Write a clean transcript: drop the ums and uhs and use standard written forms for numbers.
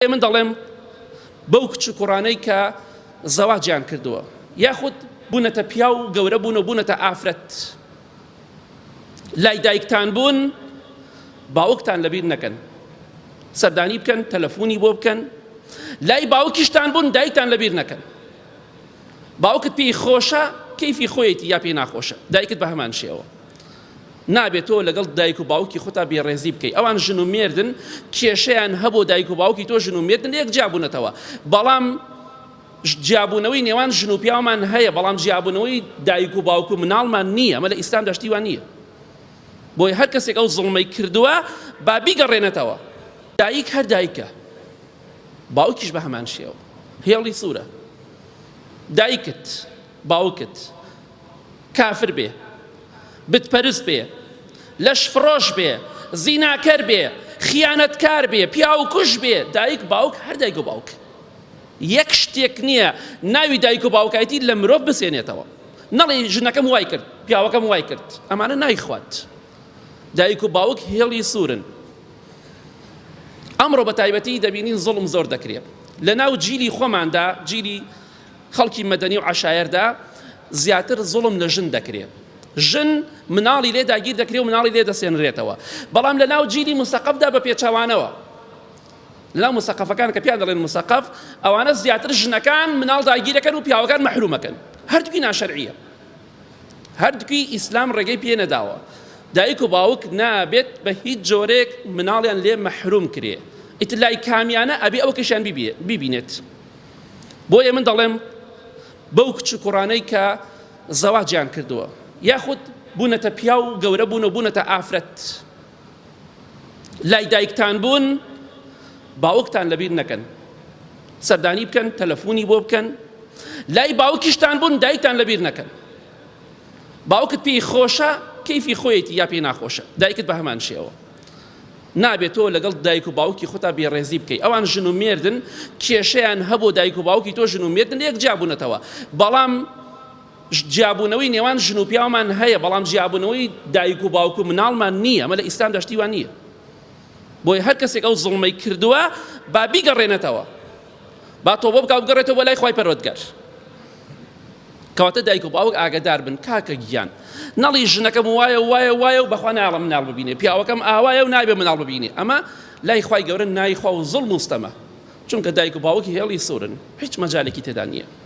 من دەڵێم بەو کچ و کوڕانەی کە زەواجیان کردووە یاخود بوونەتە پیاو و گەورە بوون و بوونەتە ئافرەت لای دایکتان بوون باوکتان لەبیر نەکەن سەردانی بکەن تەلەفۆنی بۆ بکەن لای باوکیشتان بوون دایکتان لەبیر نەکەن باوکت پێی خۆشە کەیفی خۆیەتی یا پێی ناخۆشە دایکت بە هەمان شێوە نابێت تۆ لەگەڵ دایک و باوکی خۆتا بێڕێزی بکەی ئەوان ژن و مێردن کێشەیان هەبوو دایک و باوکی تۆ ژن و مێردن لەیەک جیابوونەتەوە بەڵام جیابوونەوەی نێوان ژن و پیاومان هەیە بەڵام جیابوونەوەی دایک و باوک و مناڵمان نییە ئەمە لە ئیسلامدا شتی وا نییە بۆیە هەر کەسێک ئەو زوڵمەی کردووە با بیگەڕێنێتەوە دایک هەر دایکە باوکیش بە هەمان شێوە هێڵی سوورە دایکت باوکت کافر بێ، بتپەرست بێ، لەشفرۆش بێ، زیناکەر بێ، خیانەتکار بێ، پیاوکوژ بێ، دایک باوک هەر دایک و باوک. یەک شتێک نییە ناوی دایک و باوکایەتی لە مرۆڤ بسێنێتەوە. نەڵێ ژنەکەم وای کرد، پیاوەکەم وای کرد، ئەمانە نایخوات. دایک و باوک هێڵی سوورن. ئەمڕۆ بە تایبەتی دەبینین زوڵم زۆر دەکرێت. لەناو جیلی خۆماندا، جیلی خەڵکی مەدەنی و عەشایەردا زیاتر زوڵم لە ژن دەکرێ ژن مناڵی لێ داگیر دەکرێ و مناڵی لێ دەسێنرێتەوە بەڵام لە ناو جیلی مسەقەفدا بە پێچەوانەوە لەناو مسەقەفەکان کە پیان دەڵێن مسەقەف ئەوانە زیاتر ژنەکان مناڵ داگیرەکەن و پیاوەکان مەحرومەکەن هەردووکی ناشەرعیە هەردووکی ئیسلام ڕێگەی پێ نەداوە دایک و باوک نابێت بە هیچ جۆرێک مناڵیان لێ مەحروم کرێ ئیتر لای کامیانە ئەبێ ئەو کەشیان بیبینێت بۆیە من دەڵێم بەو کچ و کوڕانەی کە زەواجیان کردووە یاخود بوونەتە پیاو و گەورە بوون و بوونەتە ئافرەت لای دایکتان بوون باوکتان لەبیر نەکەن سەردانی بکەن تەلەفۆنی بۆ بکەن لای باوکیشتان بوون دایکتان لەبیر نەکەن باوکت پێی خۆشە کەیفی خۆیەتی یا پێی ناخۆشە دایکت بە هەمان شێوە نابێت تۆ لەگەڵ دایک و باوکی خۆتا بێڕێزی بکەی ئەوان ژن و مێردن کێشەیان هەبوو دایک و باوکی تۆ ژن و مێردن لەیەک جیابوونەتەوە بەڵام جیابوونەوەی نێوان ژن و پیاومان هەیە بەڵام جیابوونەوەی دایک و باوک و مناڵمان نییە ئەمە لە ئیسلامدا شتی وا نییە بۆیە هەر کەسێک ئەو زوڵمەی کردووە با بیگەڕێنێتەوە با تۆبە بکا و بگەڕێتەوە بۆ لای خوای پەروەردگار کەواتە دایک و باوک ئاگدار بن کاکە گیان نەڵی ژنەکەم وایە وایە وایە و بەخوا ناڵم مناڵ ببینێ پیاوەکەم ئاوایە و نابێ مناڵ ببینێ ئەمە لای خوای گەورە نایخوا و زوڵم و ستەمە چونکە دایک و باوکی هێڵی سوورن هیچ مەجالێکی تێدا نییە.